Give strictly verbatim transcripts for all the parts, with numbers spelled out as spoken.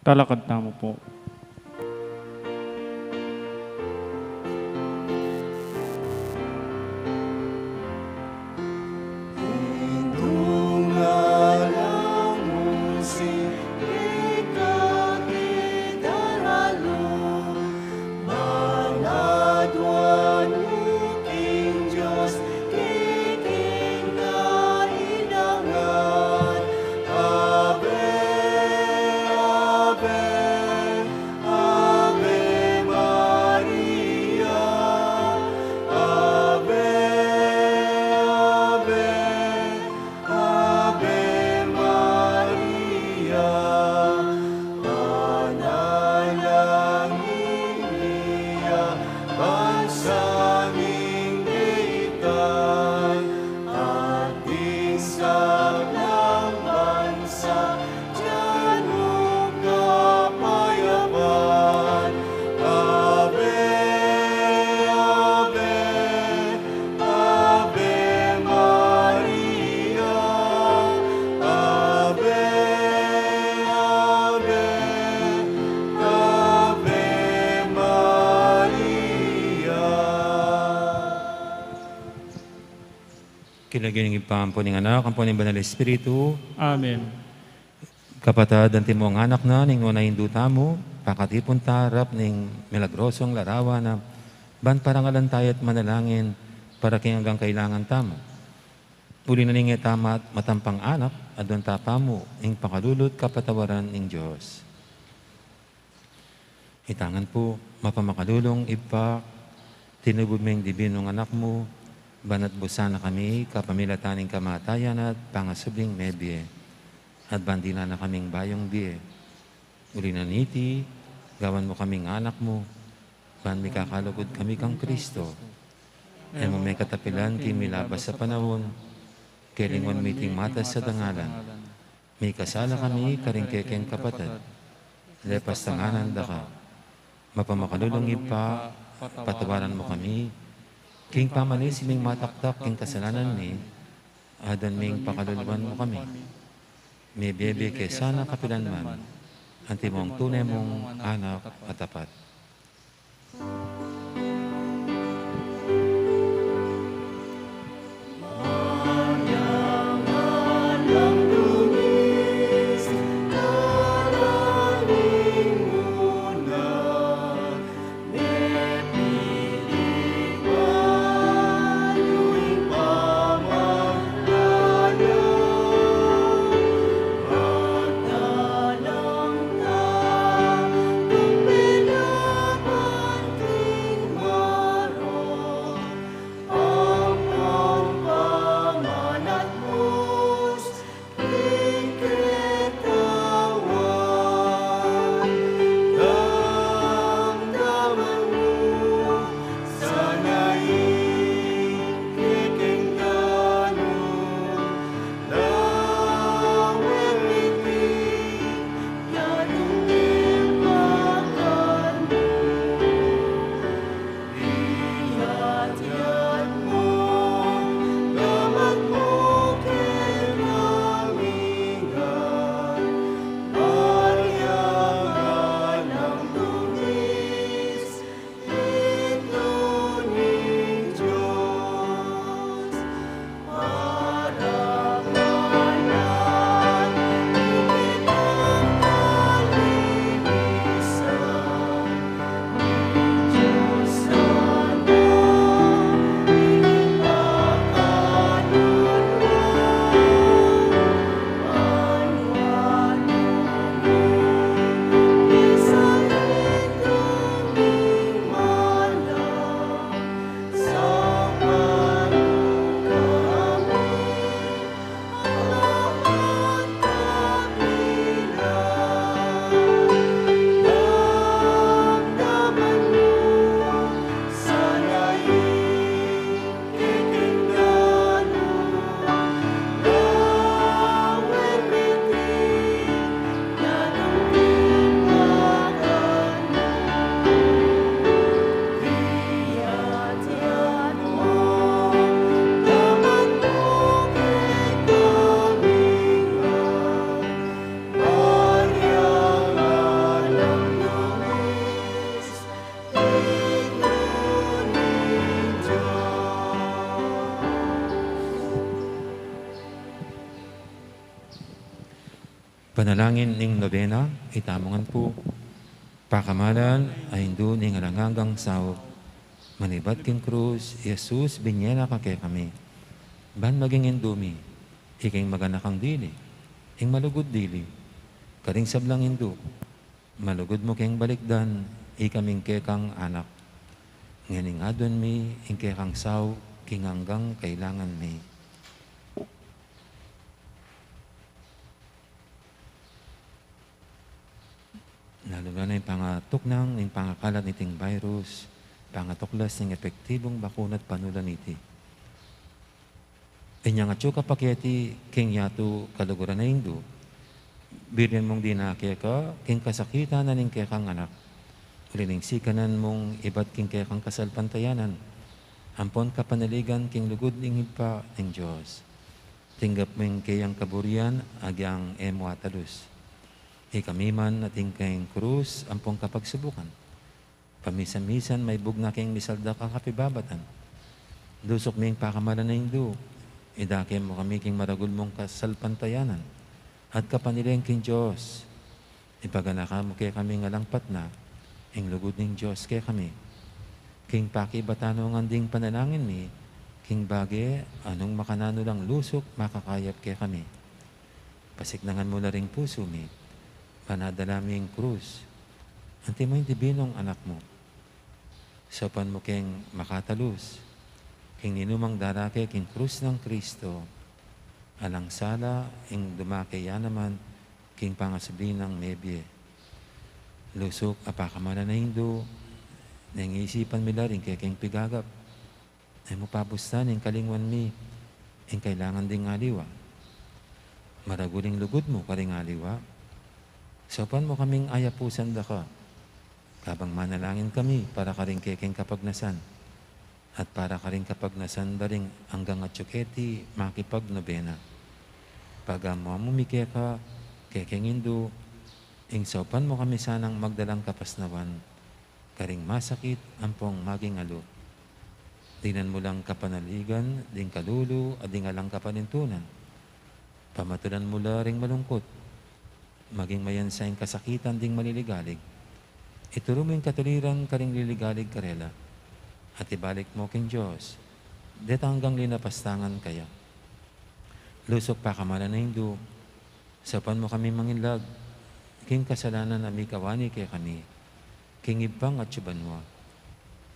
Talakad tamu pu. Ave Maria, panalangin ya bansang Inday, ating saklang bansa, dian mu kapayapan. Ave, ave, Ave Maria, Ave, Ave, Ave Maria. King lagyu ning Ibpa, ampo ning Anak, ampo ning Banal Espiritu. Amen. Kapatad, antimong anak na ning nuan a Indu tamu, pakatipun ta arap ning milagrosong larawan na, ban parangalan taya at manalangin para king anggang kailangan tamu. Uli na ning e tamu matampang anak, aduan ta pa mu ing pakalulu at kapatawaran ning Dios. Itang ngan pu. Mapamakalulung Ibpa, tinubud me ing dibinung Anak mu, ban atbus na kami kapamilatan ning kamatayan at pangasubling mebie, at ban dinan na kaming bayung bie. Uli na niti, gawan mu kaming anak mu, ban mikakalugud kami kang Kristo. E mu me katapilan king milabas a panaun, kelinguan mu iting matas a dangalan. Mikasala kami karing kekeng kapatad. Lepas tanganan da ka. Mapamakalulung Ibpa, patawaran mu kami king pamanisi ming mataktak king kasalanan mi, aduan ming pakaluluan mu kami. Mebie ke sana kapilan man, antimong tune mung anak a tapat. Panalangin ning nobena. Itamu ngan pu. Pakamalan a Indu ning alang anggang saup, manibat king krus i Jesus, binye na ka kekami ban maging Indu mi. Ikeng maganakang dili, ing malugud dili, karing sablang indu, malugud mu keng balikdan ikaming kekang anak. Ngening aduan mi ing kekang saup king anggang kailangan mi. Lalu na ing pangatuknang ning pangakalat niting virus, pangatuklas ning epektibung bakuna at panulan niti. Inyang atyu ka pa keti king yatu kaluguran a Indu, biryan mung dinake ka king kasakitan na ning kekang anak. Uli ning sikanan mung ibat king kekang kasalpantayanan ampon kapanaligan king lugud ning Ibpa ning Dios. Tinggap mu ing keyang kaburian agyang e mu atalus. Ikami man atin keng krus ampon kapagsubukan, pamisan-misan maibug na keng misaldak a kapibabatan. Lusuk ming pakamalan a Indu, idake mu kami king maragul mung kasalpantayanan at kapanaligan king Dios. Ipaganaka mu kekami ing alang patna, ing lugud ning Dios kekami. King pakibatan ngan ding panalangin mi, king bage a nung makananu lang lusuk makakayap kekami. Pasiknangan mu la ring pusu mi, ban adala mi ing krus, antimo ing dibinung anak mu. Saupan mu keng makatalus king ninumang darake king krus nang Kristo, alang sala ing dumake ya naman king pangasubli nang mebie. Lusuk a pakamalan a Indu, neng isipan mi la ring kekeng pigagap. E mu pabustan ing kalingwan mi ing kailangan ding aliwa. Maragul ing lugud mu karing aliwa. Saupan mu kaming ayapusan da ka, kabang manalangin kami para karing kekeng kapagnasan, at para karing kapagnasan da ring anggang atyu keti makipagnobena. Pagamu-amu mi keka, kekeng Indu, ing saupan mu kami sanang magdalang kapasnawan karing masakit ampong maging alu. Dinan mu lang kapanaligan ding kalulu at ding alang kapanintunan. Pamatulan mu la ring malungkut, maging mayansa ing kasakitan ding maliligalig. Ituru mu ing katuliran karing liligalig karela, at ibalik mu king Dios detang anggang linapastangan kaya. Lusuk pakamalan a Indu, saupan mu kami manginlag king kasalanan a mikawani kekami king Ibpang atyu banua,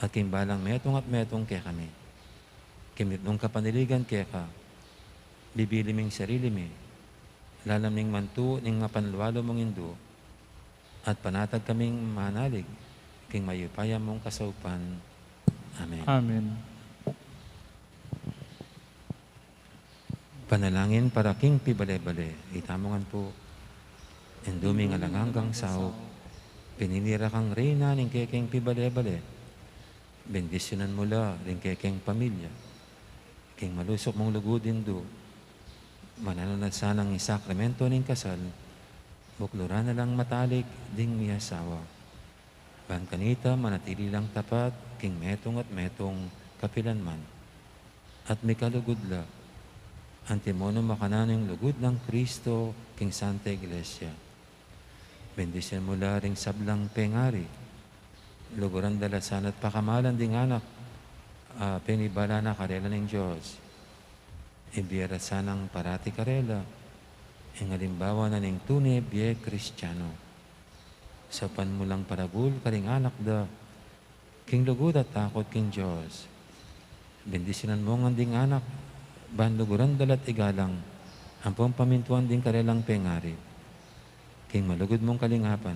at king balang metung at metung kekami. King mitmung kapanaligan keka, bibili ming sarili mi, lalam ning mantu ning mapanlualu mung Indu, at panatag kaming manalig king mayupaya mung kasaupan. Amen. Amen. Panalangin para king pibale-bale. Itamu ngan pu. Indu ming alang anggang saup, pinili ra kang reyna ning kekeng pibale-bale. Bendisyunan mu la ring kekeng pamilya. King malusuk mung lugud, Indu, mananu na sanang ing sakramento ning kasal, bukluran na lang matalik ding miasawa. Ban kanita manatili lang tapat king metung at metung kapilan man. At mikalugud la, antimo nung makananu ing lugud nang Kristo king Santa Iglesia. Bendisyunan mu la ring sablang pengari. Luguran da la sana't pakamalan ding anak a penibala na karela ning Dios. Ibie ra sanang parati karela ing alimbawa na ning tune bie Kristiano. Saupan mu lang paragul karing anak da king lugud at takut king Dios. Bendisyunan mu ngan ding anak ban luguran da la't igalang ampong pamintuan ding karelang pengari. King malugud mung kalingapan,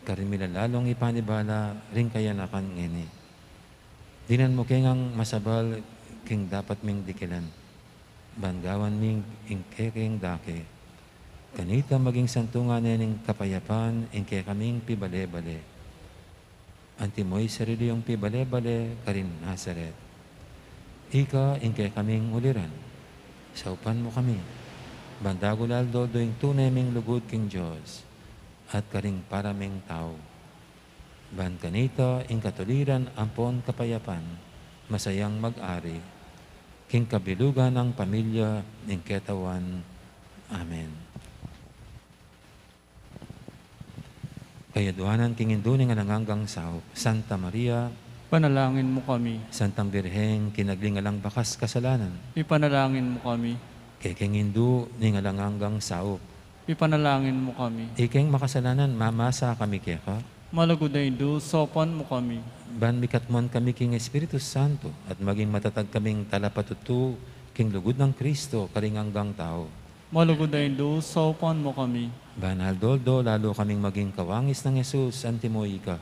karin mi la lalung ipanibala ring kayanakan ngeni. Dinan mu ke ngang masabal king dapat ming dikilan, ban gawan mi ing kekeng dake. Kanita maging santungan ne ning kapayapan ing kekaming pibale-bale. Antimo ing sarili yung pibale-bale karin Nazaret. Ika ing kekaming uliran. Saupan mu kami ban dagul aldo-aldo ing tune ming lugud king Dios at karing para ming tau. Ban kanita ing katuliran ampon kapayapan, masayang mag-ari king kabilugan nang pamilya ning ketauan. Amen. Kayaduanan king Indu ning alang anggang saup, Santa Maria. Ipanalangin mu kami. Santang Birheng kinagling alang bakas kasalanan. Ipanalangin mu kami. Kekeng Indu ning alang anggang saup. Ipanalangin mu kami. Ikeng makasalanan, mamasa kami keka. Malugud a Indu, saupan mu kami. Ban mikatmuan kami king Espiritu Santo, at maging matatag kaming talapatutu king lugud nang Kristo, karing anggang tau. Malugud a Indu, saupan mu kami. Ban aldo-aldo, lalu kaming maging kawangis nang Jesus, antimo ika.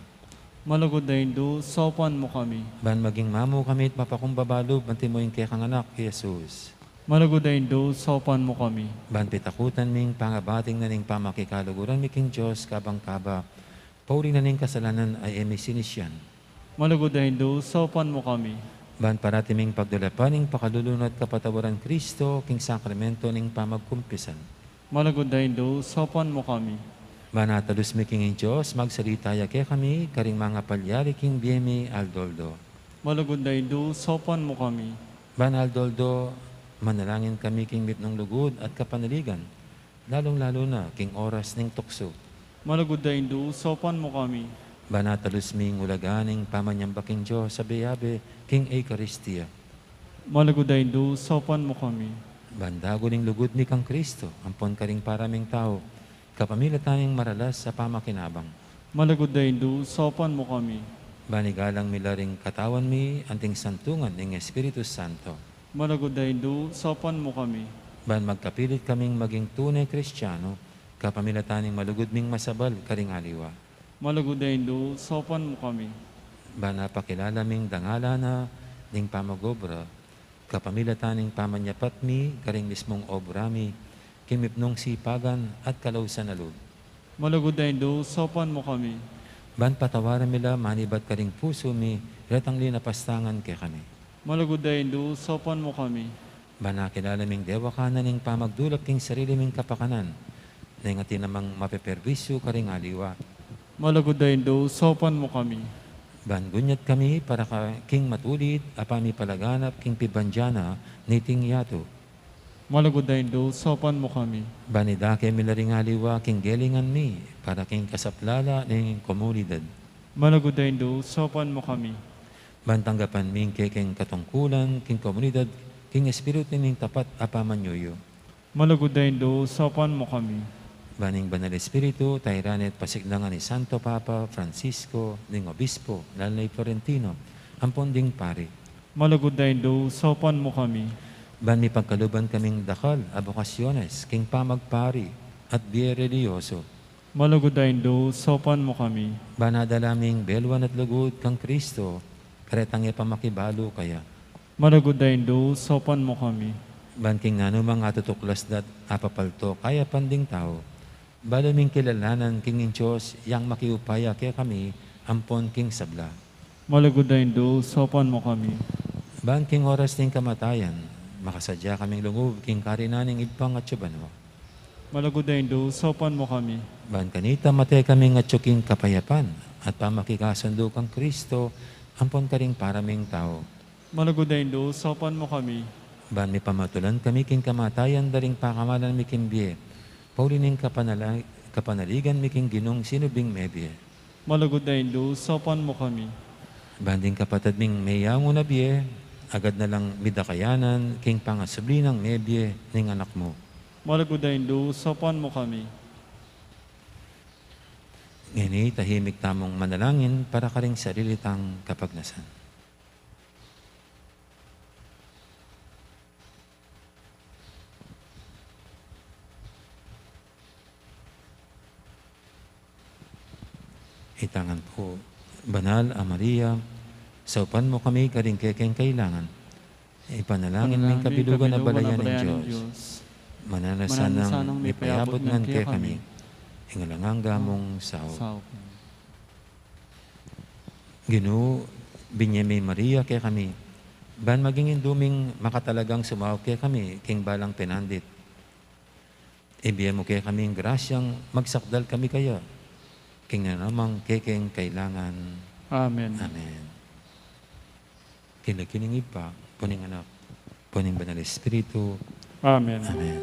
Malugud a Indu, saupan mu kami. Ban maging mamu kami at mapakumbaba lub, antimo ing kekang Anak, Jesus. Malugud a Indu, saupan mu kami. Ban pitakutan ming pangabating na ning pamakikaluguran mi king Dios, kabang kaba, pauli na ning kasalanan a e mi sinisian. Malugud a Indu, saupan mu kami. Ban parati ming pagdulapan ing pakalulu na at kapatawaran Kristo, king sakramento ning pamagkumpisan. Malugud a Indu, saupan mu kami. Ban atalus mi king Dios, magsalita ya kekami, karing mangapalyari king bie mi aldo-aldo. Malugud a Indu, saupan mu kami. Ban aldo-aldo, manalangin kami king mipnung lugud at kapanaligan, lalung-lalu na king oras ning tuksu. Malugud a Indu, saupan mu kami. Ban atalus ming ulaga ning pamanyamba king Dios abe-abe king Eukaristia. Malugud a Indu, saupan mu kami. Ban dagul ing lugud mi kang Kristo, ampon karing para ming tau, kapamilatan ning maralas a pamakinabang. Malugud a Indu, saupan mu kami. Ban igalang mi la ring katawan mi anting santungan ning Espiritu Santo. Malugud a Indu, saupan mu kami. Ban magkapilit kaming maging tune Kristiano, kapamilatan ning malugud ming masabal karing aliwa. Malugud a Indu, saupan mu kami. Ban apakilala ming dangalan na ning pamag-obra, kapamilatan ning pamanyapat mi karing mismung obra mi, king mipnung sipagan at kalausan a lub. Malugud a Indu, saupan mu kami. Ban patawaran mi la manibat karing pusu mi, retang linapastangan kekami. Malugud a Indu, saupan mu kami. Ban akilala ming dewakan na ning pamagdulap king sarili ming kapakanan, neng atin namang mapeperwisyu karing aliwa. Malugud a Indu, saupan mu kami. Ban gunyat kami para ka king matulid a pamipalaganap king pibandian na niting yatu. Malugud a Indu, saupan mu kami. Ban idake mi la ring aliwa king gelingan mi, para king kasaplalan ning komunidad. Malugud a Indu, saupan mu kami. Ban tanggapan mi ing kekeng katungkulan king komunidad, king espiritu ning tapat a pamanyuyu. Malugud a Indu, saupan mu kami. Ban ing Banal Espiritu, tairan at pasiknangan i Santo Papa Francisco, ding Obispo, lalu na i Florentino, ampon ding pari. Malugud a Indu, saupan mu kami. Ban mipagkaluban kaming dakal a bokasyones king pamagpari at bie relihiyoso. Malugud a Indu, saupan mu kami. Ban adala ming beluan at lugud kang Kristo, karetang e pamakibalu kaya. Malugud a Indu, saupan mu kami. Ban king nanumang atutuklas dat apapalto kayapan ding tau, balu ming kilalanan king ing Dios yang makiupaya kekami ampon king sabla. Malugud a Indu, saupan mu kami. Ban king oras ning kamatayan, makasadya kaming lungub king karinan ning Ibpang atsu banua. Malugud a Indu, saupan mu kami. Ban kanita mate kaming atsu king kapayapan at pamakikasundu kang Kristo ampon karing para ming tau. Malugud a Indu, saupan mu kami. Ban mipamatulan kami king kamatayan da ring pakamalan mi king bie, pauli ning kapanala-, kapanaligan mi king Ginung sinubling mebie. Malugud a Indu, saupan mu kami. Ban ding kapatad ming meyangu na bie, agad na lang midakayanan king pangasubli nang mebie ning Anak mu. Malugud a Indu, saupan mu kami. Ngeni tahimik tamung manalangin para karing sarili tang kapagnasan. Itangan pu. Banal a Maria, saupan mu kami karing kekeng kailangan. Ipanalangin ming kabilugan a balayan ning Dios. Mananu na sanang mipayabut ngan kekami ing alang angga mung saup. Saup. Ginu, binye me i Maria kekami, ban maging indu ming makatalagang sumaup kekami king balang penandit. Ibie mu kekami ing grasyang magsakdal kami kaya king nanumang kekeng kailangan. Amen. Amen. King lagyu ning Ibpa, ampo ning Anak, ampo ning Banal Espiritu. Amen. Amen.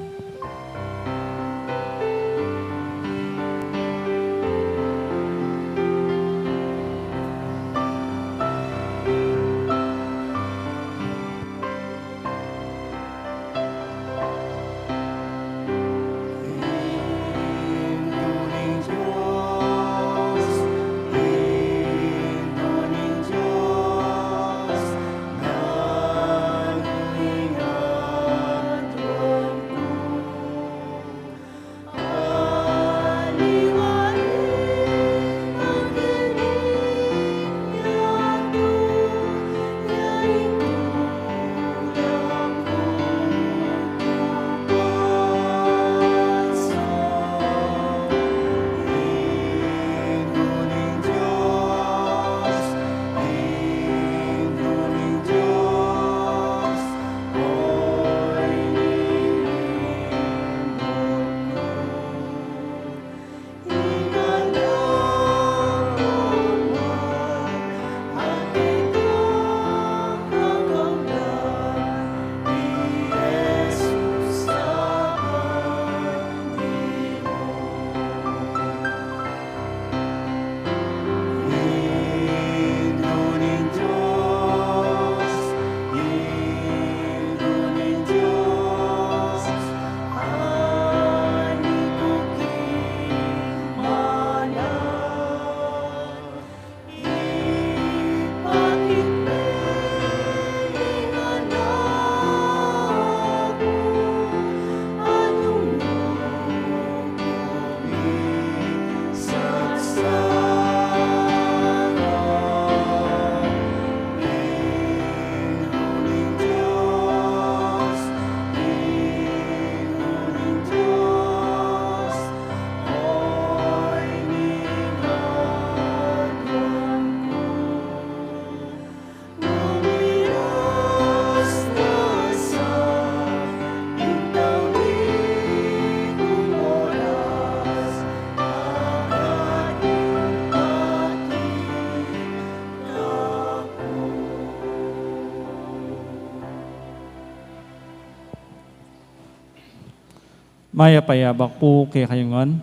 Mayap a yabak pu kekayu ngan.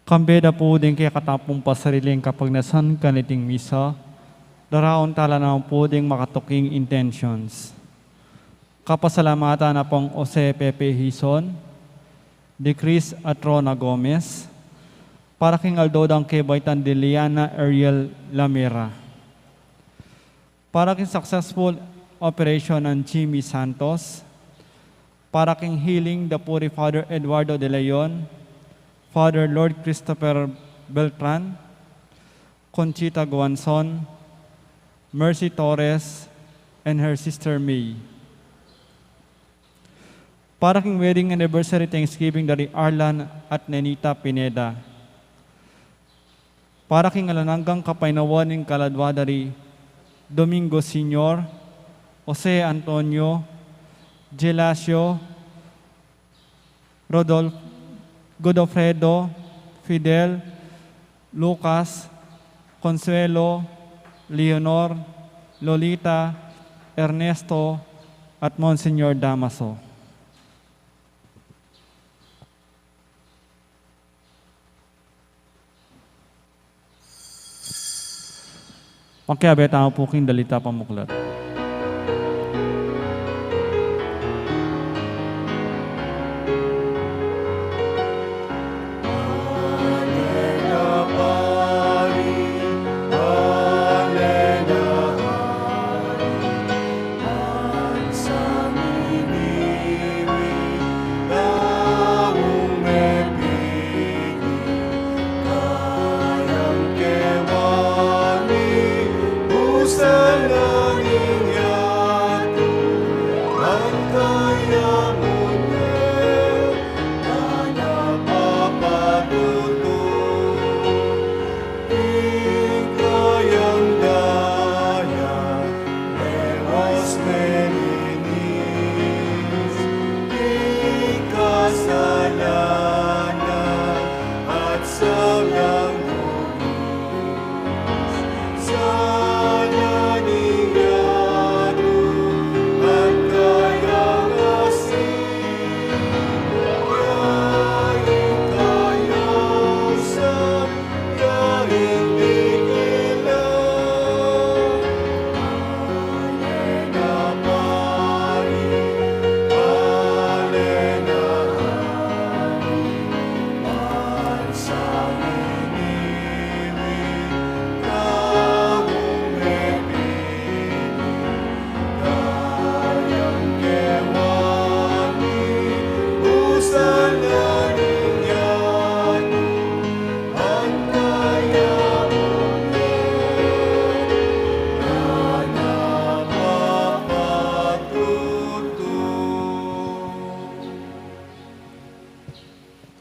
Kambe da pu ding kekatamu pung pasariling kapagnasan kaniting misa, daraun tala naman pu ding makatuking intentions. Kapasalamatan na pung Jose Pepe Hizon, di Chris at Rona Gomez, para king aldo dang kebaitan di Liana Ariel Lamira. Para king successful operation nang Jimmy Santos, para king healing da pu di Father Eduardo de Leon, Father Lord Christopher Beltran, Conchita Guanzon, Mercy Torres, and her sister May. Para king wedding anniversary thanksgiving dari Arlan at Nenita Pineda. Para king alang anggang kapaynawan ning kaladwa dari Domingo Senior, Jose Antonio, Gelasio, Rodolf-, Godofredo, Fidel, Lucas, Consuelo, Leonor, Lolita, Ernesto, at Monsignor Damaso. Makiabe tamu pu king dalita pamuklat.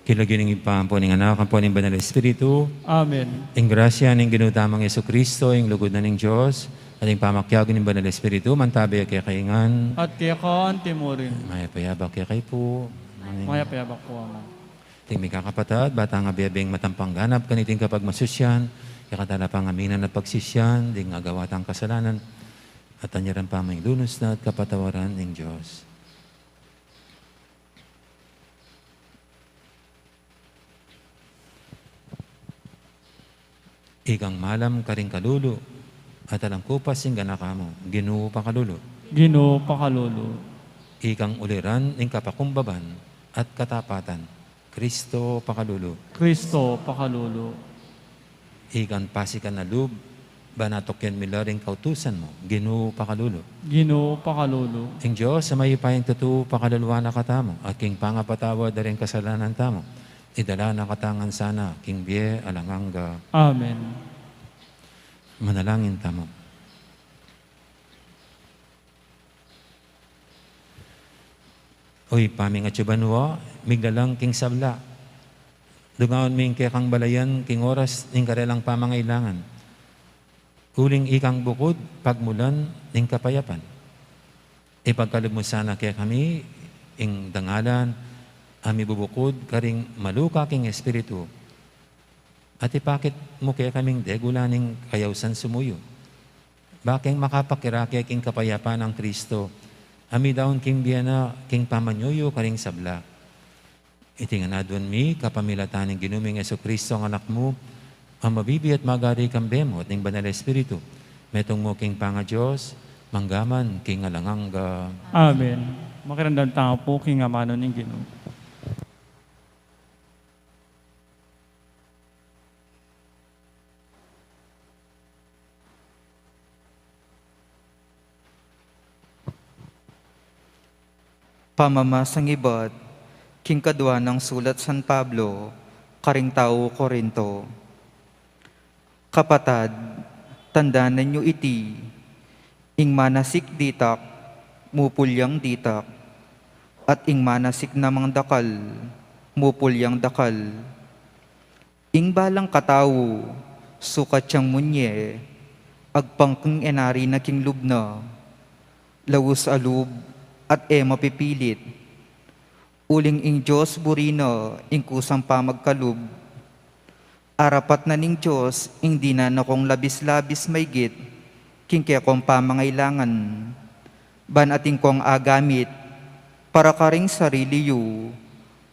King lagyu ning Ibpa, ampo ning Anak, ampo ning Banal Espiritu. Amen. Ing grasya ning Ginu tamung Jesucristo, ing lugud na ning Dios, at ing pamakiabe ning Banal Espiritu, mantabe ya kekayu ngan. At keka anti mu rin. Mayap a yabak kekayu pu. Mayap a yabak pu, Among. Ding mikakapatad, ba tang abe-abeng matampang ganap kaniting kapagmasusyan, keka tala pang aminan at pagsisian ding agawa tang kasalanan, at anyaran pa ing lunus na at kapatawaran ning Dios. Ikang malam karing kalulu, at alang kupas ing ganaka mu, Ginu pakalulu. Ginu pakalulu. Ikang uliran ning kapakumbaban at katapatan, Kristo pakalulu. Kristo pakalulu. Ikang pasikan a lub, ba natukian mi la ring kautusan mu, Ginu pakalulu. Ginu pakalulu. Ing Dios a mayupayang tutu pakaluluan na katamu, at king pangapatawad da ring kasalanan tamu, idala na katamu ngan sana king bie alang angga. Amen. Manalangin tamu. O Ibpa ming atsu banua, miglalang king sabla. Dugaun mu ing kekang balayan king oras ning karelang pamangailangan. Uling ikang bukud, pagmulan ning kapayapan. Ipagkalub mu sana kekami ing dangalan a mibubukud karing maluka king espiritu. At ipakit mu kekaming degula ning kayausan sumuyu. Ba keng makapakirake king kapayapan nang Kristo, a midaun king bie na king pamanyuyu karing sabla. Iti ngan aduan mi kapamilatan ning Ginu ming Jesucristo a Anak mu, a mabibie at magari kambe mu at ning Banal Espiritu, metung mu king pangaDios, mangga man king alang angga. Amen. Makiramdam tamu pu king amanu ning Ginu. Pamamasang ibat king kadua nang sulat San Pablo karing tau Corinto. Kapatad, tandanan yu iti, ing manasik ditak, mupul yang ditak, at ing manasik namang dakal, mupul yang dakal. Ing balang katau, sukat yang munye, agpang king enari na king lub na, laus a lub, at e mapipilit. Uling ing Dios buri na ing kusang pamagkalub. Arapat na ning Dios ing dinan na kong labis-labis maigit king kekong pamangailangan, ban atin kong agamit para karing sarili yu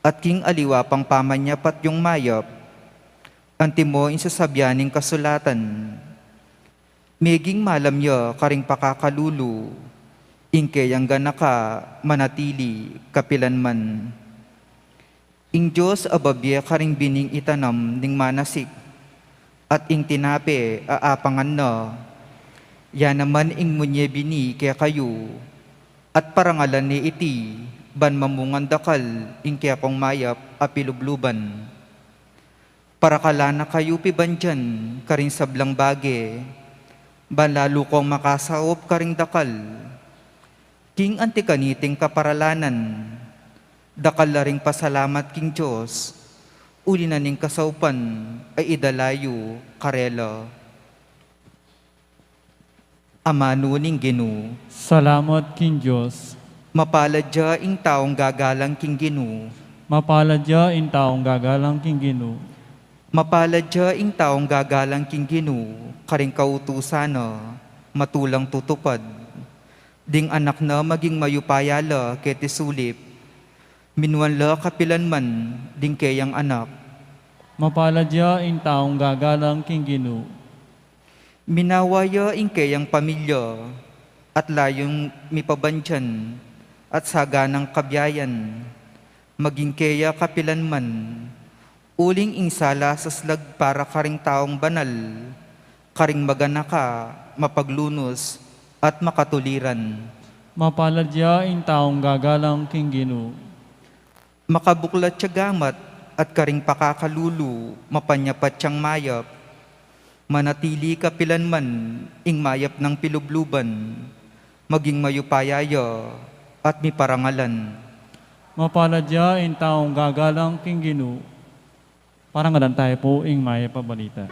at king aliwa pang pamanyapat yung mayap. Antimo ing sasabian ning kasulatan, meging malam ya karing pakakalulu, ing keyang ganaka manatili kapilanman. Ing Dios a babie karing bining itanam ning manasik, at ing tinape a apangan na, ya naman ing munye bini kekayu, at parangalan ne iti ban mamungan dakal ing kekong mayap a pilubluban. Parakalan na kayu pibandian karing sablang bage, ban lalu kong makasaup karing dakal. King anti kaniting kaparalanan, dakal la ring pasalamat king Dios, uli na ning kasaupan a idala yu karela. Amanu ning Ginu. Salamat king Dios. Mapalad ya ing taung gagalang king Ginu. Mapalad ya ing taung gagalang king Ginu. Mapalad ya ing taung gagalang king Ginu, karing kautusan na, matulang tutupad. Ding anak na maging mayupaya la keti sulip, minuan la kapilanman ding keyang anak. Mapalad ya ing taung gagalang king Ginu. Minawa ya ing keyang pamilya, at layung mipabandian, at saganang kabiayan, maging keya kapilanman, uling ing sala saslag para karing taung banal, karing maganaka, mapaglunus, at makatuliran. Mapalad ya ing taung gagalang king Ginu. Makabuklat ya gamat at karing pakakalulu, mapanyapat yang mayap. Manatili kapilanman ing mayap nang pilubluban, maging mayupaya ya at miparangalan. Mapalad ya ing taung gagalang king Ginu. Parangalan tayu pu ing mayap a balita.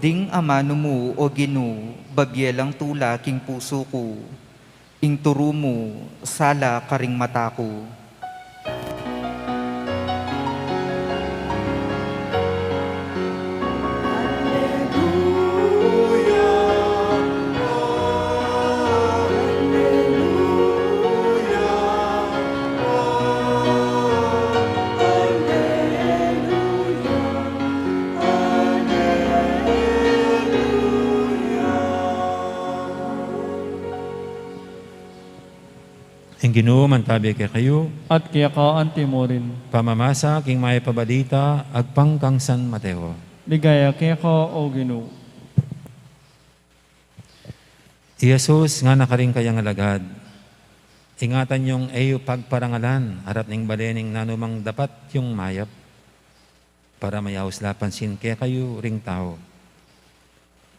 Ding amanu mu, O Ginu, babie lang tula king pusu ku. Ing turu mu, sala karing mata ku. Ing Ginu mantabi kekayu. At keka antimurin. Pamamasa king mayap a balita agpang kang San Mateo. Ligaya keka, O Ginu. I Jesus ngana karing kayang alagad, ingatan yung e yu pagparangalan arap ning bale ning nanumang dapat yung mayap. para mayaus la pansin kekayu ring tau.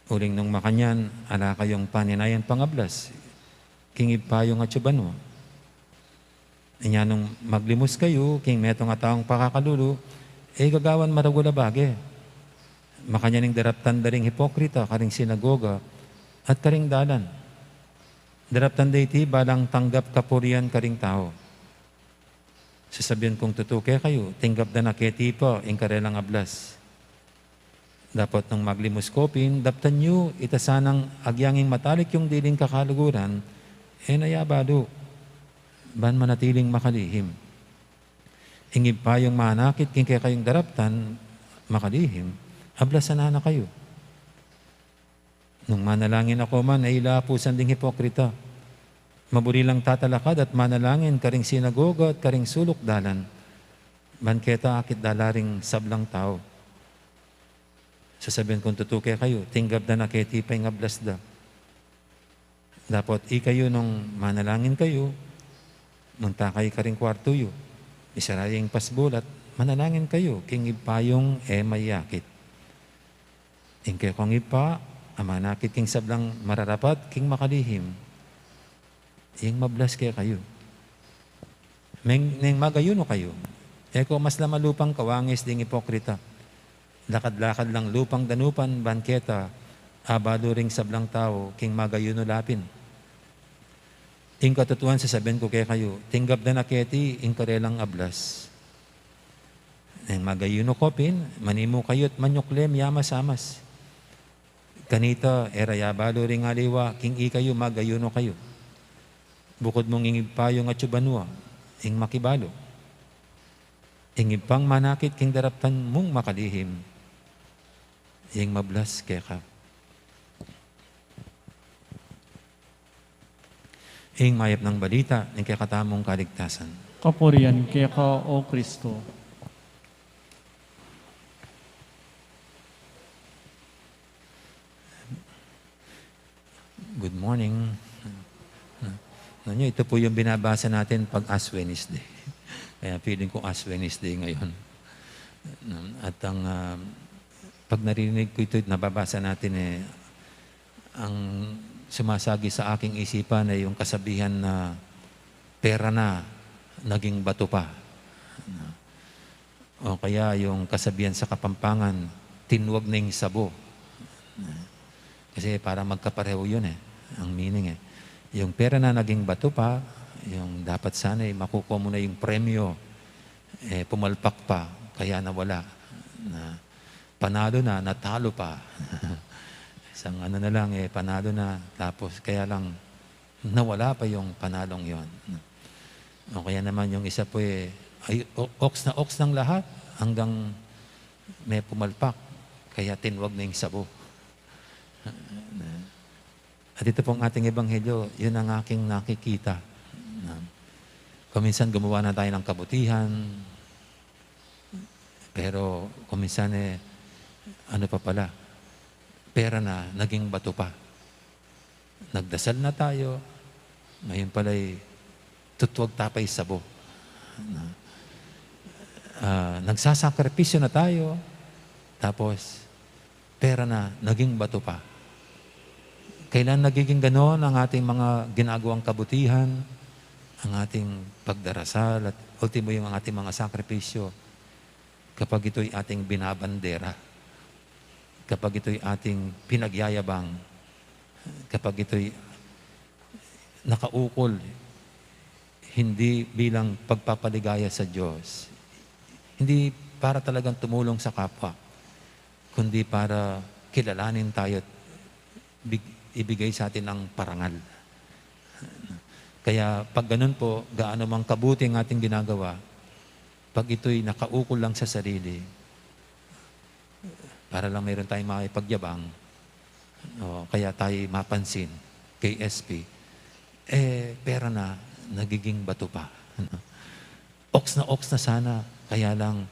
Uling nung makanyan, ala kayung paninayan pangablas king Ibpa yung atsu banua. Inya nung maglimus kayu king metung a taung pakakalulu, e gagawan maragul a bage. Makanyan ing daraptan da ring hipokrita karing sinagoga at karing dalan. Daraptan da iti balang tanggap kapurian karing tau. Sasabian kung tutu kekayu, tinggap da na keti pa ing karelang ablas. Dapot nung maglimus kopin, daptan yu, ita sanang agyang ing matalik yung diling kakaluguran, e na ya balu, ban manatiling makalihim. Ing Ibpa yung manakit king kekayung daraptan makalihim, ablasan na na kayu. Nung manalangin ako man, e ila apusan ding hipokrita. Maburi lang tatalakad at manalangin karing sinagoga at karing suluk dalan. Ban keta akit da la ring sablang tau. Sasabian kung tutu kekayu, tinggap da na keti pa ing ablas da. Dapot ikayu nung manalangin kayu, munta kayu karing kwartu yu, isara yu ing pasbul at manalangin kayu king Ibpa yung e mayakit. Ing kekong Ibpa, a manakit king sablang mararapat king makalihim, ing mablas kekayu. Neng, neng magayuno kayu, e ko mas lama lupang kawangis ding ipokrita. Lakad-lakad lang lupang danupan ban keta abalu ring sablang tau king magayuno la pin. Ing katutuan sasabian ku kekayu, tinggap da na keti ing karelang ablas. Neng magayuno ko pin, manimu kayu't manyukle miyamas-amas. Kanita, e ra ya balu ring aliwa king ikayu magayuno kayu. Bukud mung ing Ibpa yung atsu banua ing makibalu. Ing Ibpang manakit king daraptan mung makalihim, ing mablas keka. Ing mayap nang balita ning kekatamung kaligtasan. Kapurian keka, O Kristo. Good morning. Nanu, ito po yung binabasa natin pag Ash Wednesday. Kaya feeling ko Ash Wednesday ngayon. At ang, ah, pag narinig ko ito, nababasa natin eh, ang sumasagi sa aking isipan ay yung kasabihan na pera na, naging bato pa. O kaya yung kasabihan sa Kapampangan, "Tinwag na yung sabo." Kasi parang magkapareho yun eh, ang meaning eh. Yung pera na naging bato pa, yung dapat sana eh, makukuha mo na yung premyo, eh, pumalpak pa, kaya nawala. Na, panalo na, natalo pa. Isang ano na lang eh, panalo na, tapos kaya lang nawala pa yung panalong yon. O kaya naman yung isa po eh, ay, o-, oks na oks ng lahat hanggang may pumalpak, kaya tinwag na yung sabo. At ito pong ating ebanghelyo, yun ang aking nakikita. Kung minsan gumawa na tayo ng kabutihan, pero kung minsan eh, ano pa pala, pera na, naging bato pa. Nagdasal na tayo, ngayon pala'y tutwag tapay sabo. Na, ah, nagsasakripisyo na tayo, tapos pera na, naging bato pa. Kailan nagiging ganon ang ating mga ginagawang kabutihan, ang ating pagdarasal, at ultimo yung ating mga sakripisyo? Kapag ito'y ating binabandera, kapag ito'y ating pinagyayabang, kapag ito'y nakaukol, hindi bilang pagpapaligaya sa Diyos, hindi para talagang tumulong sa kapwa, kundi para kilalanin tayo at big-, ibigay sa atin ang parangal. Kaya pag ganun po, gaano mang kabuti ang ating ginagawa, pag ito'y nakaukol lang sa sarili, para lang meron tayong makipagyabang, o kaya tayo mapansin, K S P, eh, pera na, nagiging bato pa. Oks na oks na sana, kaya lang,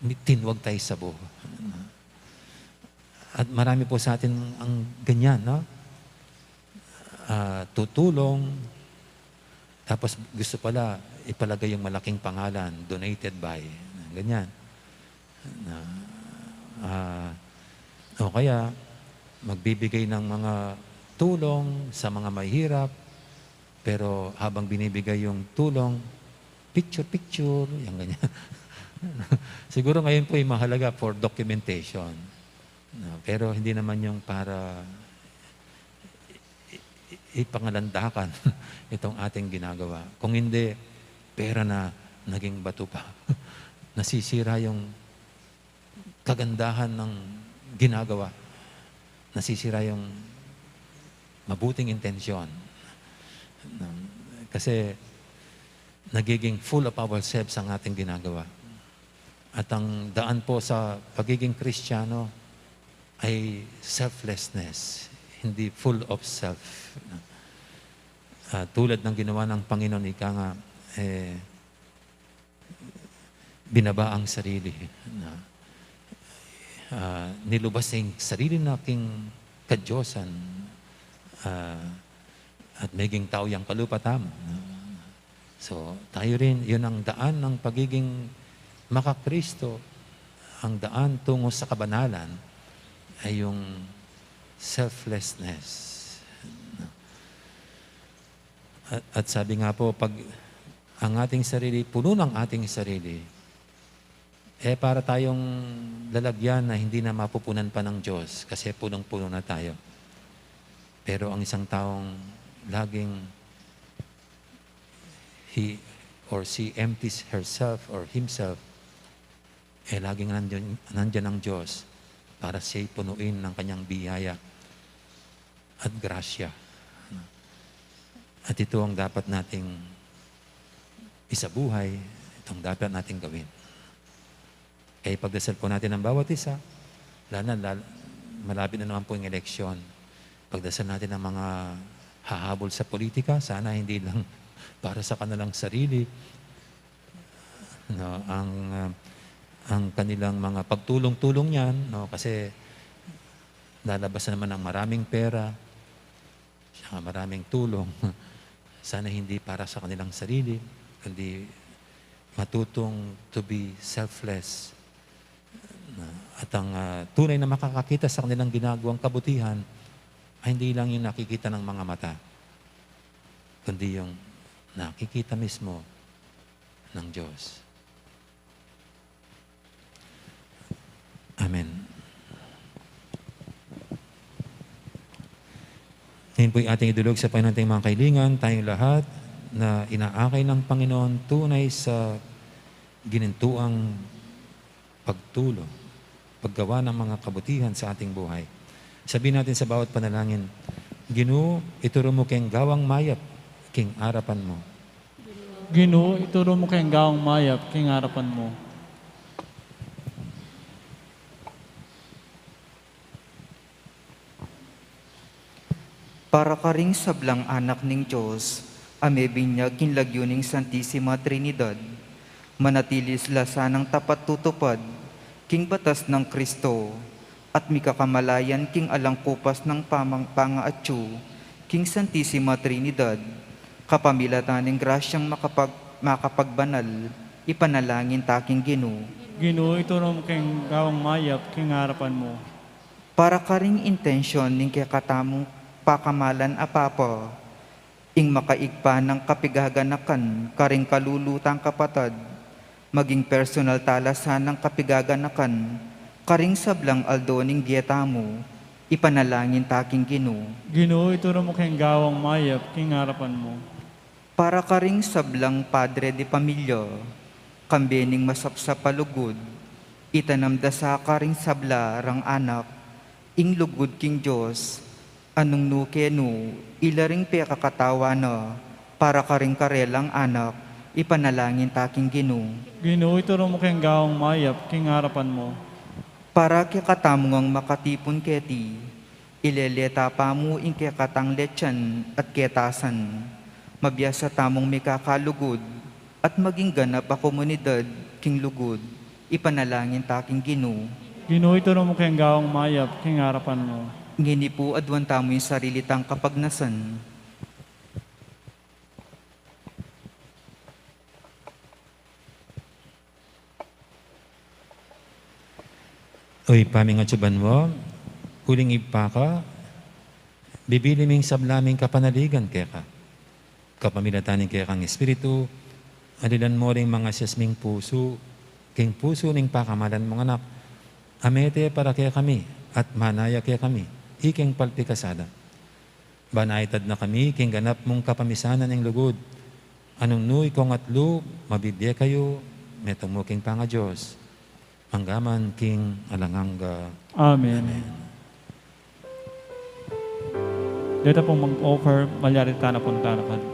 mi-, tinwag tayo sabo. At marami po sa atin ang ganyan, no? Ah, tutulong, tapos gusto pala ipalagay yung malaking pangalan, "Donated by", ganyan. Na, ah, o kaya, magbibigay ng mga tulong sa mga mahihirap, pero habang binibigay yung tulong, picture-picture, yung ganyan. Siguro ngayon po ay mahalaga for documentation. No? Pero hindi naman yung para i-, i-, ipangalandakan itong ating ginagawa. Kung hindi, pera na naging bato pa. Nasisira yung kagandahan ng ginagawa. Nasisira yung mabuting intensyon. No? Kasi nagiging full of ourselves ang ating ginagawa. At ang daan po sa pagiging Kristiyano ay selflessness, hindi full of self. Ah, tulad ng ginawa ng Panginoon, ika nga, eh, binaba ang sarili. Na, ah, nilubas ang sarili na king kadyosan, ah, at maging tao yang kalupa tamu. So, tayo rin, yun ang daan ng pagiging makakristo, ang daan tungo sa kabanalan ay yung selflessness. At, at sabi nga po, pag ang ating sarili, puno ng ating sarili, eh, para tayong lalagyan na hindi na mapupunan pa ng Diyos kasi punong-puno na tayo. Pero ang isang taong laging he or she empties herself or himself, eh, laging nandiyan, nandiyan ang Diyos para siya'y punuin ng kanyang biyaya at grasya. At ito ang dapat nating isabuhay, itong dapat nating gawin. Kaya pagdasal po natin ang bawat isa, lalo na, lal-, malapit na naman po yung eleksyon. Pagdasal natin ang mga hahabol sa politika, sana hindi lang para sa kanilang sarili, no, ang, ah, ang kanilang mga pagtulong-tulong niyan, no, kasi lalabas na naman ang maraming pera, saka maraming tulong. Sana hindi para sa kanilang sarili, kundi matutong to be selfless. Na, at ang, ah, tunay na makakakita sa kanilang ginagawang kabutihan ay hindi lang yung nakikita ng mga mata, kundi yung nakikita mismo ng Diyos. Amen. Ngayon po'y ating idulog sa Panginoon ating mga kailingan, tayong lahat na inaakay ng Panginoon tunay sa ginintuang pagtulong, paggawa ng mga kabutihan sa ating buhay. Sabihin natin sa bawat panalangin, "Ginu, ituru mu keng gawang mayap king arapan mu." Ginu, ituru mu keng gawang mayap king arapan mu. Para karing sablang anak ning Dios a mebinyag king lagyu ning Santisima Trinidad, manatili la sanang tapat tutupad king batas nang Kristo at mikakamalayan king alang kupas nang pamang-, pangaatyu king Santisima Trinidad, kapamilatan ning grasyang makapag-, makapagbanal, ipanalangin ta king Ginu. Ginu, ituru mu keng gawang mayap king arapan mu. Para karing intensyon ning kekatamung pakamalan a Papa, ing makaigpa nang kapigaganakan karing kalulu tang kapatad, maging personal ta la sanang kapigaganakan karing sablang aldo ning bie tamu, ipanalangin ta king Ginu. Ginu, ituru mu keng gawang mayap king arapan mu. Para karing sablang padre de pamilya, kambe ning masapsap a lugud, itanam da sa karing sabla rang anak ing lugud king Dios, a nung nu kenu, ila ring pekakatawan na para karing karelang anak, ipanalangin ta king Ginu. Ginu, ituru mu keng gawang mayap king arapan mu. Para kekatamu ngang makatipun keti, ilele ta pa mu ing kekatang letian at ketasan. Mabiasa tamung mikakalugud at maging ganap a komunidad king lugud, ipanalangin ta king Ginu. Ginu, ituru mu keng gawang mayap king arapan mu. Ngeni pu, aduan tamu ing sarili tang kapagnasan. O Ibpa mi, atsu ka banua, uling Ibpa ka, bibili ming sabla ming kapanaligan keka. Kapamilatan ning kekang Espiritu, alilan mo ring mangasias ming pusu king pusu ning pakamalan mung Anak, a mete para kekami at manaya kekami ikeng paltikasada. Ban aitad na kami king ganap mung kapamisanan ning lugud, a nung nu ikong atlu mabibie kayu, metung mu king pangaDios, mangga man king alang angga. Amen. Amen. Deta pung mag-offer, malyari tana pung talakad.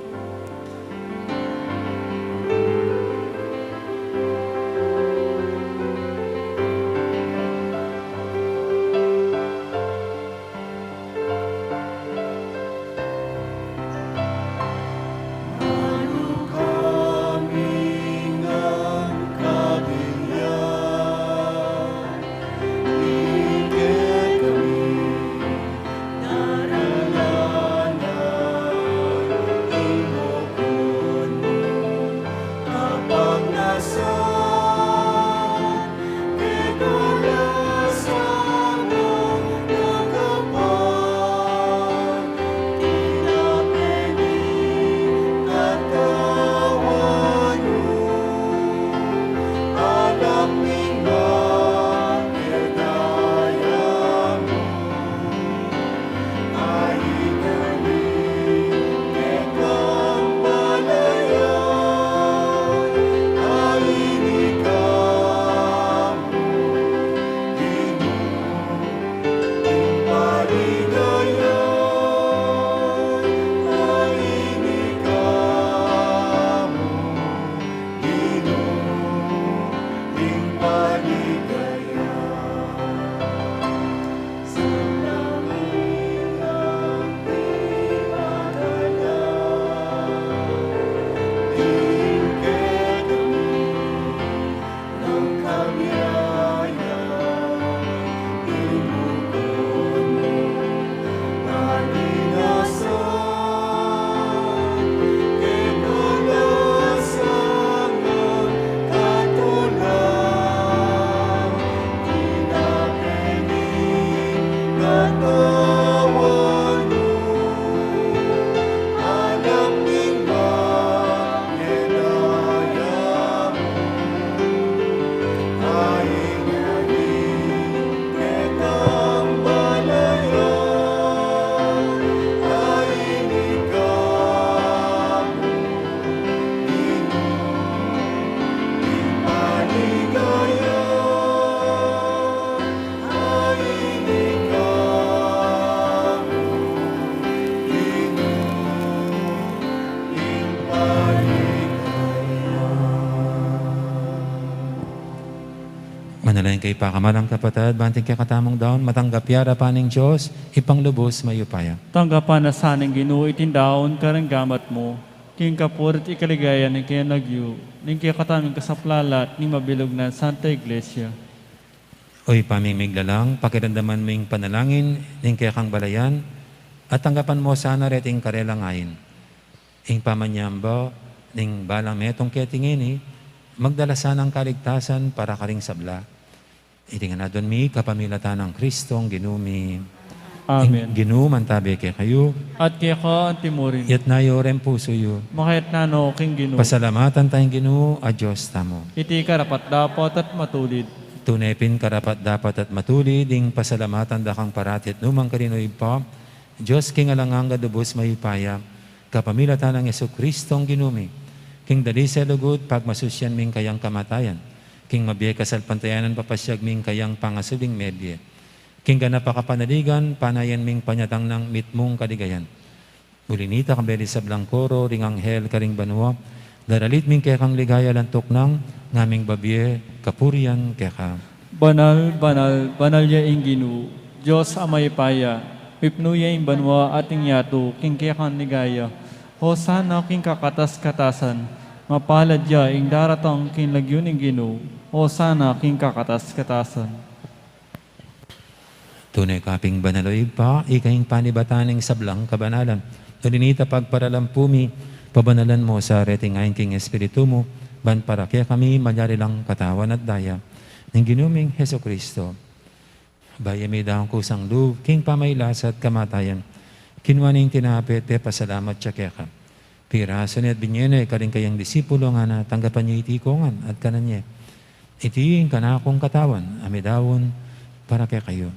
Manalangin kayu, pakamalan kung kapatad, ban ing kekatamung daun matanggap ya arapan ning Dios, Ibpang lubus mayupaya. Tanggapan na sa ning Ginu iting daun karing gamat mu, king kapurian at kaligayan ning kayang lagyu, ning kekatamung kasaplalan at ning mabilug nang Santa Iglesia. O Ibpa ming miglalang, pakiramdaman mu ing panalangin ning kekang balayan, at tanggapan mu sana reting karelang ain. Ing pamanyamba ning balang metung keti ngeni, magdala sanang kaligtasan para karing sabla. Iti ngan aduan mi kapamilatan nang Kristong Ginu mi. Amen. Ing Ginu mantabe kekayu. At keka antimurin. Itas yu ring pusu yu. Makatas no king Ginu. Pasalamatan taya ing Ginu a Dios tamu. Iti karapat-dapat at matulid. Tune pin karapat-dapat at matulid ing pasalamatan da kang parati at nu man karin, O Ibpa, Dios king alang angga, lubus mayupaya, kapamilatan nang Jesucristong Ginu mi, king dalise, lugud, pagmasusyan ming kayang kamatayan, king mabie kasalpantayanan papasiag ming kayang pangasubling mebie, king ganap a kapanaligan panayan ming panyatang nang mitmung kaligayan. Uli nita, kambe ring sablang koro ring anghel karing banua, daralit ming kekang ligaya alang tuknang, ngaming babie kapurian keka. Banal, banal, banal ya ing Ginu, Dios a mayupaya, mipnu ya ing banua at ing yatu king kekang ligaya. Hosana king kakatas-katasan, mapalad ya ing daratang king lagyu ning Ginu, Hosana king kakatas-katasan. Tune ka pin banal, O Ibpa, ika ing panibatan ning sablang kabanalan. Uli nita, pagparalampu mi, pabanalan mu sa reting ain king Espiritu mu, ban para kekami malyari lang katawan at daya ning Ginu ming Jesucristo. Bayu ya meyari kusang lub king pamagkasakit at kamatayan, kinua ne ing tinape, pepasalamat ya keka. Pirasu ne at binie ne karing kayang disipulo, ngana, tanggapan ye iti kongan at kanan ye. Iti ing kanakung katawan a midaun para kekayu.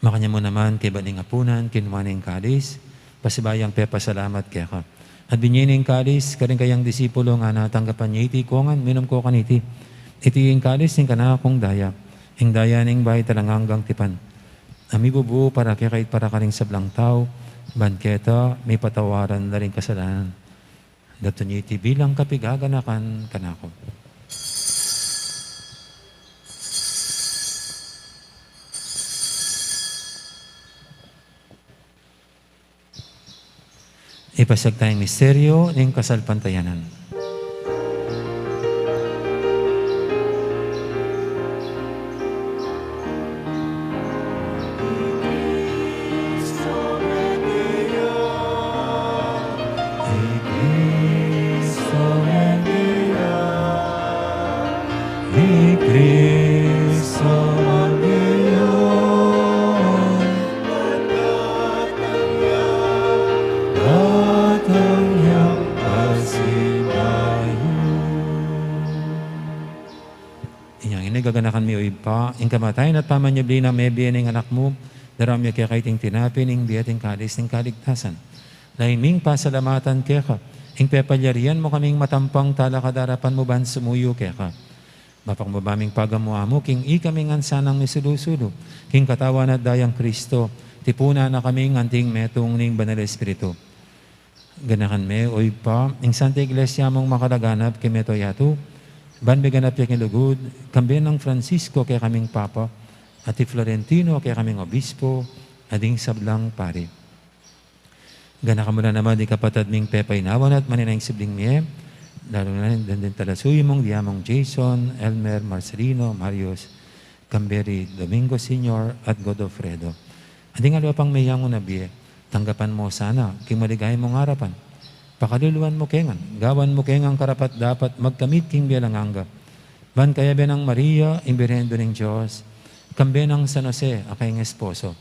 Makanyan mu naman kaybat ning apunan, kinua ne ing kalis, pasibayu yang pepasalamat keka. At binie ne ing kalis karing kayang disipulo, ngana, tanggapan ye iti kongan, minum ko kaniti. Iti ing kalis ning kanakung daya, ing daya ning bayu at alang anggang tipan, a mibubu para kekayu at para karing sablang tau, ban keta mipatawaran la ring kasalanan. Daptan ye iti bilang kapaganakan kanaku. Ipasiag taya ing misteryu ning kasalpantayanan. Inya ngeni gaganakan mi, o Ibpa, ing kamatayan at pamanyubli nang mebie ning Anak mu, daraun mi keka iting tinape ning bie at ing kalis ning kaligtasan. Lalu ming pasalamatan keka ing pepalyarian mu kaming matampang talakad king arapan mu ban sumuyu keka. Mapakbaba ming pagamu-amu king ikami ngan sanang misulu-sulu king katawan at dayang Kristo, tipunan na kaming anting metung ning Banal Espiritu. Ganakan me, o Ibpa, ing Santa Iglesia mung makalaganap king mabilug a yatu, ban miganap ya king lugud, kambe nang Francisco kekaming Papa, at i Florentino kekaming Obispo, at ding sablang pari. Ganakan mu la naman ding kapatad ming pepaynawan at manenaya king sibling mie, lalu na ding talasuyu mung diamong Jason, Elmer, Marcelino, Marius, kambe ri Domingo Senior at Godofredo. At ding aliwa pang meyangu na bie, tanggapan mu sana king maligaya mung arapan. Pakaluluan mu ke ngan, gawan mu ke ngan karapat-dapat magkamit king bie alang angga. Ban kayabe nang Maria, ing Birhen Indu ning Dios, kambe nang San Jose a kayang esposo,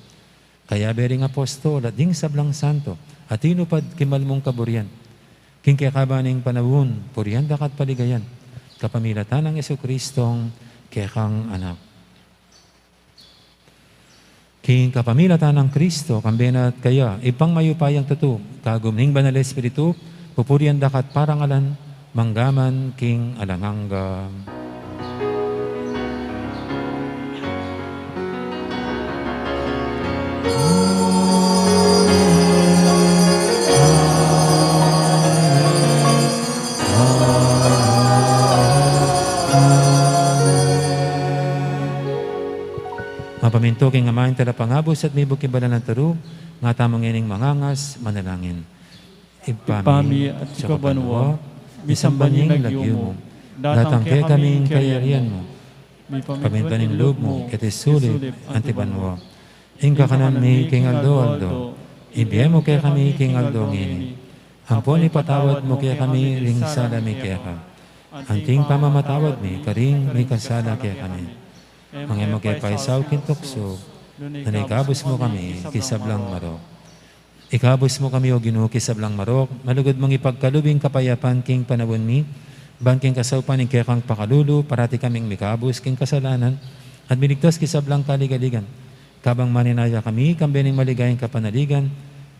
kayabe ring apostol at ding sablang santo a tinupad king mal mung kaburian, king kekaban ning panaun, purian da ka at paligayan, kapamilatan nang Jesucristong kekang Anak. King kapamilatan nang Kristo, kambe na at kaya, Ibpang mayupayang tutu, kagum ning Banal Espiritu, pupurian da ka at parangalan, mangga man king alang angga. Mapamintu king Ama ing Talapangabus at mibuk king banal a turu, ngatamu ngening mangangas, manalangin. Ibpa mi, atiu ka banua, misamban ya ing lagyu mu, datang kekami ing kayarian mu, mipamintuan ing lub mu keti sulip anti banua. Ing kakanan mi king aldo-aldo, ibie mu kekami king aldo ngeni. Ampon ipatawad mu kekami ring sala mi keka, anti ing pamamatawad mi karing mikasala kekami. Manga e mu ke paisaul king tuksu, nune ikabus mu kami king sablang marok. Ikabus mu kami, O Ginu, king sablang marok, malugud mung ipagkalub ing kapayapan king panaun mi, ban king kasaupan ning kekang pakalulu, parati kaming mikabus king kasalanan, at miligtas king sablang kaligaligan. Kabang manenaya kami, kambe ning maligayang kapanaligan,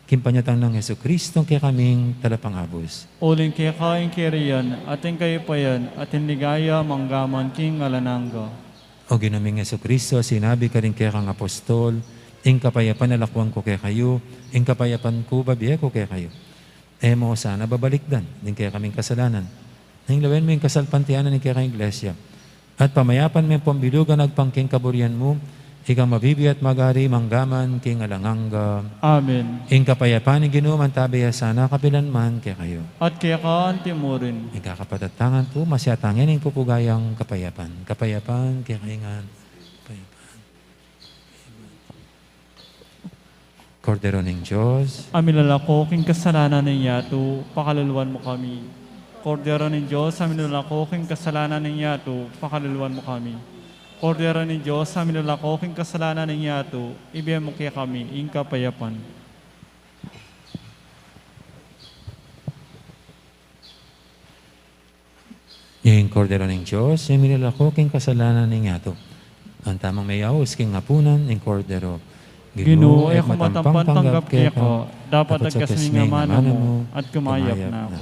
king panyatang nang Jesucristong kekaming Talapangabus. Uling keka ing kayarian, at ing kayupayan, at ing ligaya, mangga man king alang angga. O Ginu ming Jesucristo, sinabi karing kekang apostol, ing kapayapan lakuan ku kekayu, ing kapayapan ku bibie ku kekayu. E mu sana babalikdan ding kekaming kasalanan, nune lawen mu ing kasalpantayanan ning kekang Iglesia, at pamayapan me ampon bilugan agpang king kaburian mu, ikang mabibie at magari mangga man king alang angga. Amen. Ing kapayapan ning Ginu mantabe ya sana kapilan man kekayu. At keka anti murin. Ing kakapatad tang ampon, masyatan ngening pupugayang kapayapan. Kapayapan kekayu ngan. Kapayapan. Kordero ning Dios, a milalako king kasalanan ning yatu, pakaluluan mu kami. Kordero ning Dios, a milalako king kasalanan ning yatu, pakaluluan mu kami. Kordero ning Dios, a milalako king kasalanan ning yatu, ibie mu kekami ing kapayapan. Ing Kordero ning Dios, a milalako king kasalanan ning yatu. Antamong meyaus king apunan ning Kordero. Ginu, e ku matampan tanggap keka, dapot agkas me ing amanu mu, at kumayap na ku.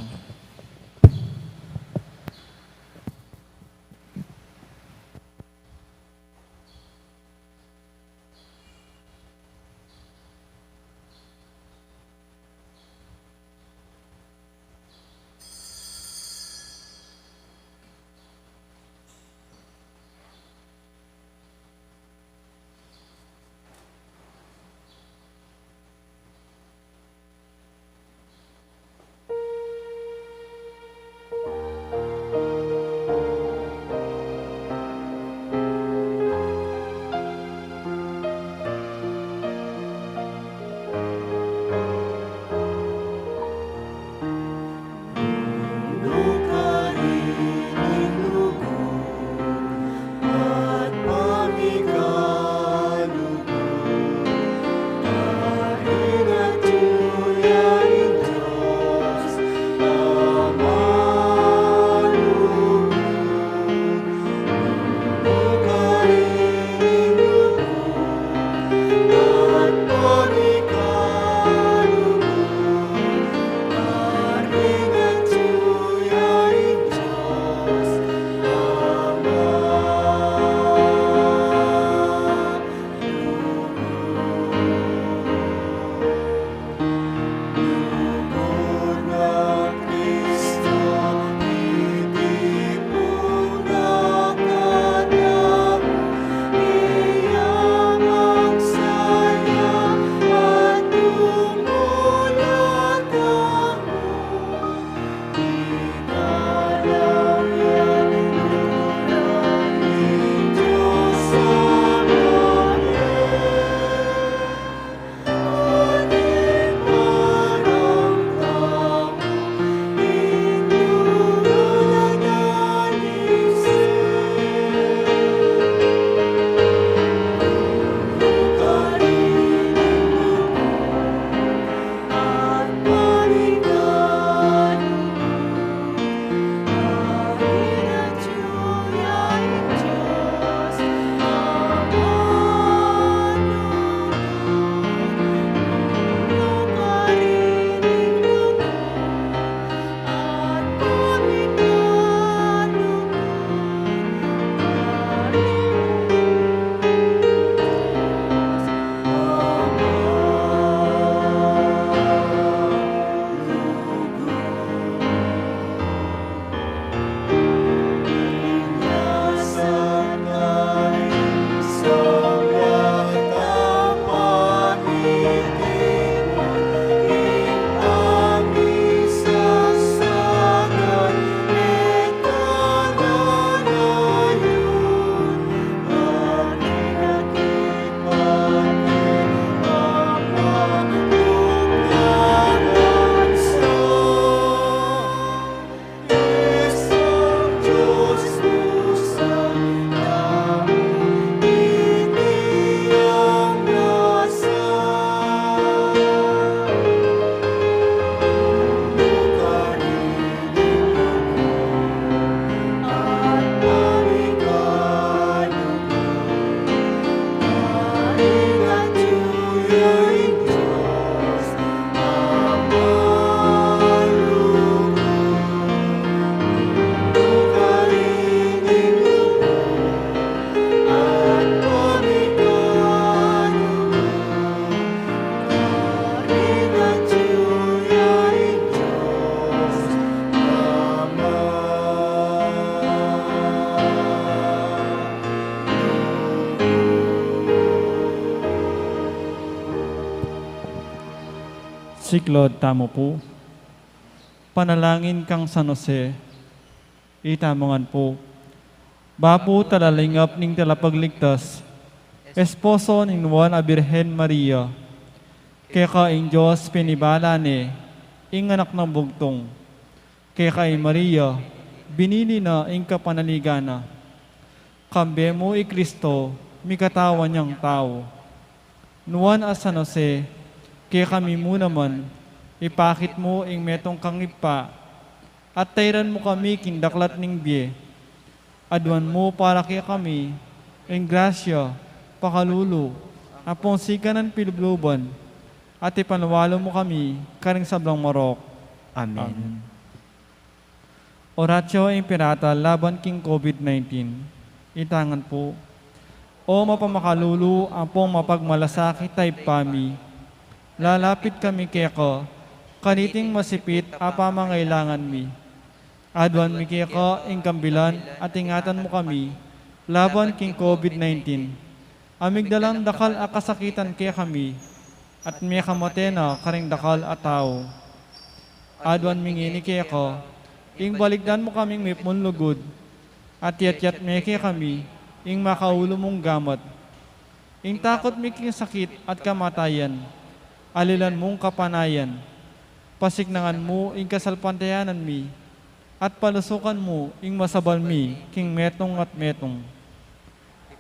Siklaud tamu pu. Panalangin kang San Jose. Itamu ngan pu. Bapu, talalingap ning Talapagligtas, esposo ning Nuan a Birhen Maria, Keka ing Dios pinibala ne ing anak nang bugtung. Keka i Maria, binili na ing kapanaligan na. Kambe mu i Kristo, mikatawan yang tau. Nuan a San Jose, kekami mu naman, ipakit mu ing metung kang ibpa, at tairan mu kami king daklat ning bie. Aduan mu para kekami ing grasya, pakalulu, ampong sikanan pilubluban, at ipaniwalu mu kami karing sablang marok. Amen. Amen. Oratio Imperata laban king COVID nineteen. Itangan pu. O mapamakalulu ampong mapagmalasakit a Ibpa mi, lalapit kami keka kaniting masipit a pamangailangan mi. Aduan mi keka ing kambilan at ingatan mu kami laban king COVID nineteen. A migdalang dakal a kasakitan kekami, at mekamate na karing dakal a tau. Aduan mi ngeni keka, ing balikdan mu kaming mipnun lugud, at yatyat me kekami, ing makaulu mung gamat. Ing takut mi king sakit at kamatayan, alilan mung kapanayan. Pasiknangan mu ing kasalpantayanan mi, at palusukan mu ing masabal mi king metung at metung.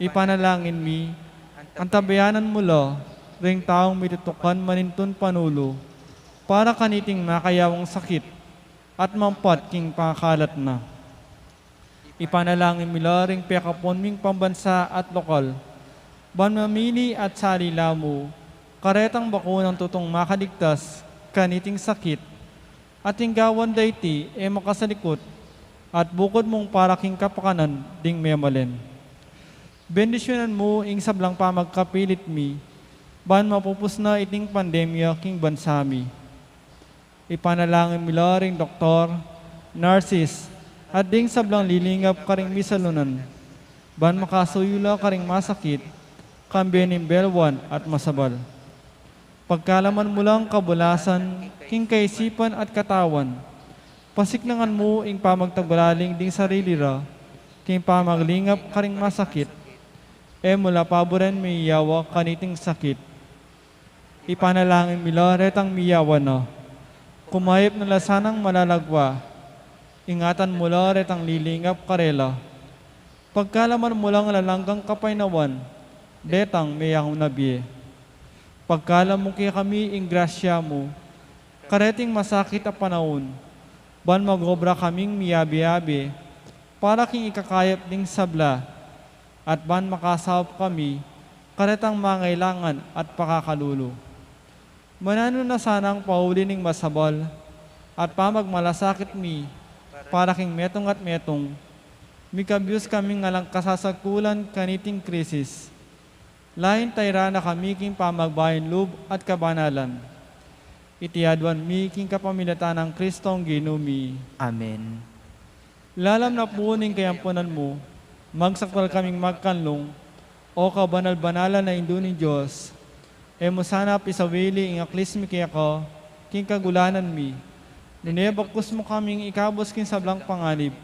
Ipanalangin mi, antabayanan mu la ring taung mitutukan manintun panulu para kaniting makayawang sakit at mampat king pangakalat na. Ipanalangin mi la ring pekapun ming pambansa at lokal, ban mamili at sali la mu karetang bakunang tutung makaligtas kaniting sakit, at ing gawan da iti e makasalikut, at bukud mung para king kapakanan ding memalen. Bendisyunan mu ing sablang pamagkapilit mi, ban mapupus na iting pandemya king bansa mi. Ipanalangin mi la ring doktor, nurses, at ding sablang lilingap karing misalunan, ban makasuyu la karing masakit, kambe ning belwan at masabal. Pagkalaman mu lang kabulasan king kaisipan at katawan. Pasiknangan mu ing pamagtagulaling ding sarili ra king pamaglingap karing masakit. E mu la paburen miyawa kaniting sakit. Ipanalangin mi la retang miyawa na. Kumayap na la sanang malalagwa. Ingatan mu la retang lilingap karela. Pagkalaman mu lang alang anggang kapaynawan detang meyaun a bie. Pagkalam mu kekami ing grasya mu kareting masakit a panaun, ban mag-obra kaming miyabe-yabe para king ikakayap ding sabla, at ban makasaup kami karetang mangailangan at pakakalulu. Mananu na sanang pauli ning masabal at pamagmalasakit mi para king metung at metung, mikabus kaming alang kasasagkulan kaniting krisis. Lain tairan na kami king pamagbayung lub at kabanalan. Iti aduan mi king kapamilatan nang Kristong Ginu mi. Amen. Lalam na pu ning kayampunan mu, magsakdal kaming magkanlung, O kabanal-banalan a Indu ning Dios. E mu sana pisawili ing aklis mi keka king kagulanan mi, nune bagkus mu kaming ikabus king sablang panganib,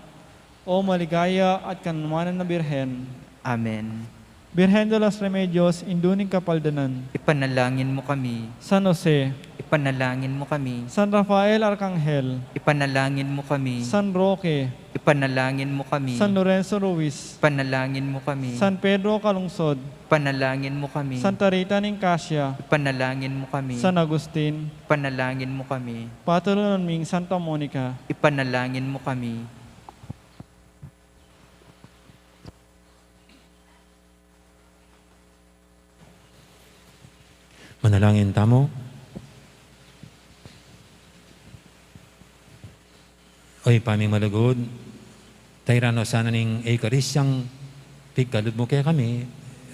O maligaya at kanunaman a Birhen. Amen. Birhen de los Remedios, Indu ning Kapaldanan. Ipanalangin mu kami. San Jose. Ipanalangin mu kami. San Rafael Arkanghel. Ipanalangin mu kami. San Roque. Ipanalangin mu kami. San Lorenzo Ruiz. Ipanalangin mu kami. San Pedro Calungsod. Ipanalangin mu kami. Santa Rita ning Cascia. Ipanalangin mu kami. San Agustin. Ipanalangin mu kami. Patulunan ming Santa Monica. Ipanalangin mu kami. Manalangin tamu. O Ibpa ming malugud, tairan no sana ning Eukaristiyang pigkalub mu kekami,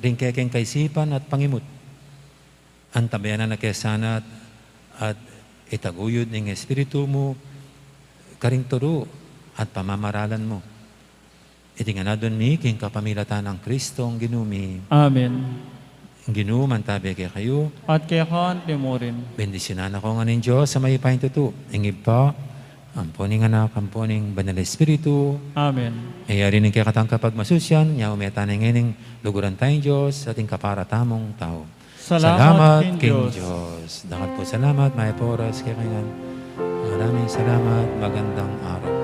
ring kekeng kaisipan at pangimut. Antabayanan na ke sana at, at itaguyud ning Espiritu mu karing turu at pamamaralan mu. Iti ngan aduan mi king kapamilatan nang Kristong Ginu mi. Amen. Ing Ginu mantabe kekayu. At keka mu rin. Bendisyunan na ko ngan ning Dios a mayupayang tutu, ing Ibpa, ampo ning Anak, ampo ning Banal a Espiritu. Amen. Mayari ning kekatang kapagmasusyan, nya ume tana ngening luguran tayang Dios at ing kapara tamung tau. Salamat king Dios. Dangal pung salamat, mayap a oras kekayu ngan. Maraming salamat, magandang araw.